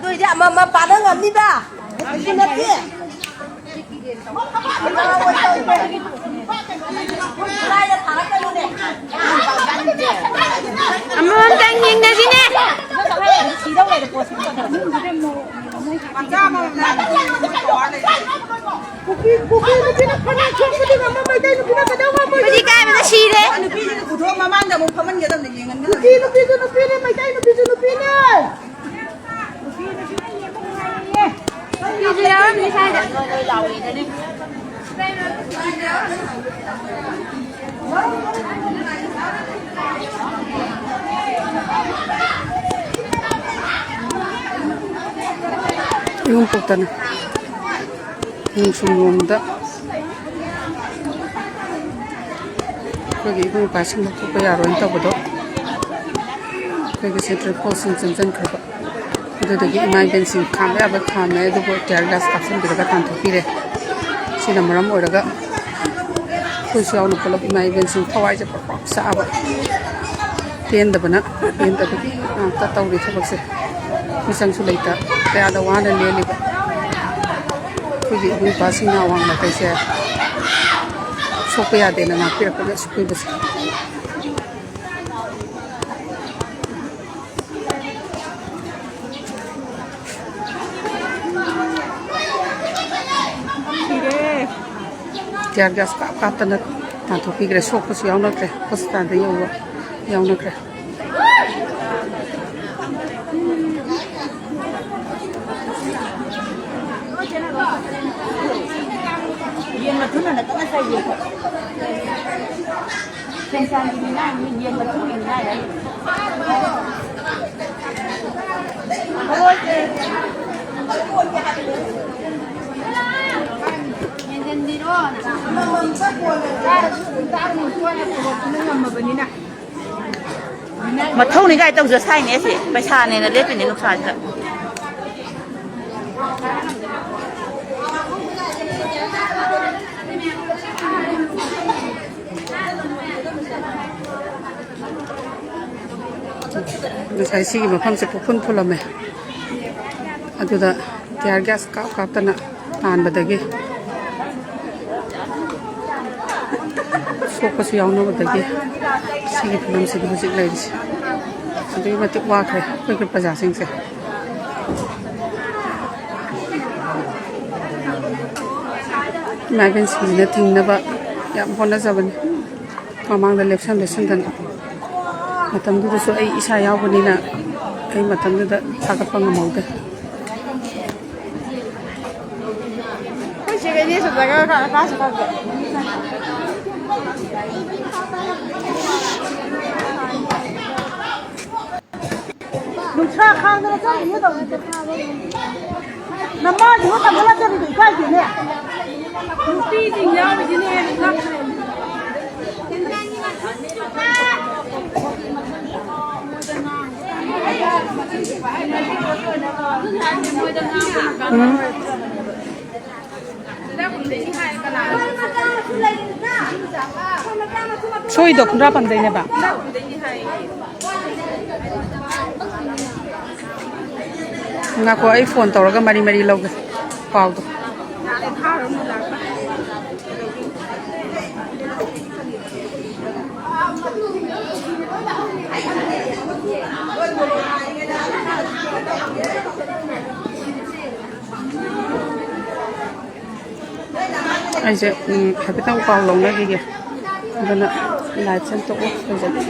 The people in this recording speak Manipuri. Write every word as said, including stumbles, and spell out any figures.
ꯅꯣꯏꯗꯤ ꯑꯃꯃꯝ ꯄꯥꯅ ꯉꯝꯅꯤꯗ꯫ ꯀꯩꯁꯨ ꯅꯠꯇꯦ꯫ ꯀꯗꯥꯏꯗ ꯊꯥꯔꯛꯀꯅꯣꯅꯦ? ꯑꯃꯃꯝꯇꯪ ꯌꯦꯡꯅꯁꯤꯅꯦ꯫ ꯃꯆꯥ ꯑꯃꯃꯝꯅ ꯅꯨꯄꯤ, ꯅꯨꯄꯤ ꯅꯨꯄꯤꯅ ꯐꯅꯦꯛ ꯁꯦꯠꯄꯗꯤ ꯉꯝꯃꯝꯃꯣꯏ, ꯃꯩꯇꯩ ꯅꯨꯄꯤꯅ ꯀꯩꯗꯧ ꯉꯝꯃꯣꯏ? ꯍꯧꯖꯤꯛ ꯀꯥꯏꯕꯗ ꯁꯤꯔꯦ꯫ ꯅꯨꯄꯤꯁꯤꯅ ꯄꯨꯊꯣꯛꯑ ꯃꯃꯥꯡꯗ ꯑꯃꯨꯛ ꯐꯝꯍꯟꯒꯗꯕꯅꯤ, ꯌꯦꯡꯍꯟꯒꯗꯕꯅꯤ꯫ ꯅꯨꯄꯤ, ꯅꯨꯄꯤꯁꯨ ꯅꯨꯄꯤꯅꯦ, ꯃꯩꯇꯩ ꯅꯨꯄꯤꯁꯨ ꯅꯨꯄꯤꯅꯦ꯫ ꯅꯨꯄꯤꯁꯨ ꯌꯥꯎꯔꯝꯅꯤ ꯁ꯭ꯋꯥꯏꯗ꯫ ꯏꯍꯨꯝ ꯄꯣꯛꯇꯅ ꯅꯣꯡꯁꯨꯝ ꯂꯣꯝꯗ ꯑꯩꯈꯣꯏꯒꯤ ꯏꯕꯨꯡ ꯏꯄ꯭ꯋꯥꯁꯤꯡ ꯂꯧꯊꯣꯛꯄ ꯌꯥꯔꯣꯏꯅ ꯇꯧꯕꯗꯣ, ꯑꯩꯈꯣꯏꯒꯤ ꯁꯦꯟꯇ꯭ꯔꯦꯜ ꯐꯣꯔꯁꯁꯤꯡ ꯆꯪꯁꯤꯟꯈ꯭ꯔꯕ꯫ ꯑꯗꯨꯗꯒꯤ ꯏꯃꯥ ꯏꯕꯦꯟꯁꯤꯡ ꯈꯥꯝꯕ ꯌꯥꯕ ꯈꯥꯝꯃꯦ, ꯑꯗꯨꯕꯨ tear gas ꯀꯥꯞꯁꯤꯟꯕꯤꯔꯒ ꯇꯥꯟꯊꯣꯛꯄꯤꯔꯦ꯫ ꯁꯤꯅ ꯃꯔꯝ ꯑꯣꯏꯔꯒ ꯑꯩꯈꯣꯏꯁꯨ ꯌꯥꯎꯅ ꯄꯨꯂꯞ ꯏꯃꯥ ꯏꯕꯦꯟꯁꯤꯡ ꯊꯋꯥꯏꯁꯦ ꯄ꯭ꯔꯣꯛ ꯄ꯭ꯔꯣꯛ ꯆꯥꯛꯑꯕ꯫ ꯄꯦꯟꯗꯕꯅ, ꯄꯦꯟꯗꯕꯒꯤ ꯉꯥꯛꯇ ꯇꯧꯔꯤ ꯊꯕꯛꯁꯦ꯫ ꯃꯤꯆꯪꯁꯨ ꯂꯩꯇ, ꯀꯌꯥꯗ ꯋꯥꯅ ꯂꯦꯜꯂꯤꯕ ꯑꯩꯈꯣꯏꯒꯤ ꯏꯕꯨꯡ ꯏꯄ꯭ꯋꯥꯁꯤꯡꯅ ꯑꯋꯥꯡ ꯂꯥꯏꯀꯩꯁꯦ ꯁꯣꯛꯄ ꯌꯥꯗꯦꯅ ꯉꯥꯛꯄꯤꯔꯛꯄꯗ ꯑꯁꯨꯛ ꯀꯨꯏꯕꯁꯦ꯫ ꯁꯤꯔꯦ꯫ Tear gas ꯀꯥꯞ ꯀꯥꯞꯇꯅ ꯇꯥꯟꯊꯣꯛꯄꯤꯈ꯭ꯔꯦ꯫ ꯁꯣꯛꯄꯁꯨ ꯌꯥꯎꯅꯈ꯭ꯔꯦ, ꯍꯣꯁꯄꯤꯇꯥꯜꯗ ꯌꯧꯕ ꯌꯥꯎꯅꯈ꯭ꯔꯦ꯫ ꯌꯦꯟ ꯃꯊꯨꯟ ꯑꯅ ꯀꯟꯅ ꯆꯥꯏꯌꯦ꯫ ꯁꯦꯟꯁꯥꯡꯒꯤ ꯃꯤꯅꯥꯏꯅꯤ, ꯌꯦꯟ ꯃꯊꯨꯟꯒꯤ ꯃꯤꯅꯥꯏ ꯍꯥꯏ꯫ ꯌꯦꯡꯁꯤꯟꯕꯤꯔꯣ꯫ ꯆꯥꯔꯁꯨ ꯑꯗꯨꯝ ꯆꯥꯔꯅꯤ, ꯁꯣꯏꯔ ꯄꯨꯔꯛꯄꯅ ꯉꯝꯃꯕꯅꯤꯅ꯫ ꯃꯊꯧꯅꯤ ꯀꯥꯏ ꯇꯧꯖ ꯁꯥꯏꯅꯦ ꯁꯤ, ꯄꯩꯁꯥꯅꯦꯅ ꯂꯦꯞꯄꯤꯅꯦ ꯅꯨꯡꯁꯥꯁꯤꯗ꯫ ꯉꯁꯥꯏ ꯁꯤꯒꯤ ꯃꯐꯝꯁꯦ ꯄꯨꯡꯐꯨꯟ ꯐꯨꯜꯂꯝꯃꯦ꯫ ꯑꯗꯨꯗ tear gas ꯀꯥꯞ ꯀꯥꯞꯇꯅ ꯇꯥꯟꯕꯗꯒꯤ ꯁꯣꯛꯄꯁꯨ ꯌꯥꯎꯅꯕꯗꯒꯤ ꯁꯤꯒꯤ ꯐꯤꯕꯝꯁꯤꯗꯤ ꯍꯧꯖꯤꯛ ꯂꯩꯔꯤꯁꯦ꯫ ꯑꯗꯨꯛꯀꯤ ꯃꯇꯤꯛ ꯋꯥꯈ꯭ꯔꯦ ꯑꯩꯈꯣꯏꯒꯤ ꯄ꯭ꯔꯖꯥꯁꯤꯡꯁꯦ꯫ ꯏꯃꯥ ꯏꯕꯦꯟꯁꯤꯡꯁꯤꯅ ꯊꯤꯡꯅꯕ ꯌꯥꯝ ꯍꯣꯠꯅꯖꯕꯅꯤ꯫ ꯃꯃꯥꯡꯗ ꯂꯦꯞꯁꯟ ꯂꯦꯞꯁꯟꯗꯅ꯫ ꯃꯇꯝꯗꯨꯗꯁꯨ ꯑꯩ ꯏꯁꯥ ꯌꯥꯎꯕꯅꯤꯅ ꯑꯩ ꯃꯇꯝꯗꯨꯗ ꯊꯥꯒꯠꯄ ꯉꯝꯍꯧꯗꯦ꯫ ꯑꯩꯈꯣꯏ ꯆꯦꯒ ꯏꯅꯦꯁꯨ ꯆꯠꯂꯒ ꯀ꯭ꯂꯥꯁ ꯇꯧꯒꯦ꯫ ꯅꯨꯡꯁꯥ ꯈꯥꯡꯗꯅ ꯆꯠꯂꯤꯅꯦ ꯇꯧꯔꯤꯁꯦ꯫ ꯅꯃꯥꯁꯤꯕꯨ ꯇꯝꯕ ꯂꯥꯛꯆꯔꯤꯗꯣ ꯏꯀꯥꯏꯗꯦꯅꯦ꯫ ꯅꯨꯄꯤꯁꯤꯡ ꯌꯥꯎꯔꯤꯁꯤꯅ ꯍꯦꯟꯅ ꯉꯛꯈ꯭ꯔꯦ꯫ ꯎꯝ꯫ ꯁꯣꯏꯗꯣ ꯈꯨꯟꯗ꯭ꯔꯥꯛꯄꯝꯗꯩꯅꯦꯕ꯫ ꯉꯥꯏꯈꯣ, ꯑꯩ ꯐꯣꯟ ꯇꯧꯔꯒ ꯃꯔꯤ ꯃꯔꯤ ꯂꯧꯒꯦ ꯄꯥꯎꯗꯣ꯫ ꯑꯩꯁꯦ, ꯎꯝ, ꯍꯥꯏꯐꯦꯠꯇꯪ ꯄꯥꯎ ꯂꯧꯅꯈꯤꯒꯦ꯫ ꯑꯗꯨꯅ live ꯁꯦ ꯑꯝꯇ off ꯇꯧꯖꯒꯦ꯫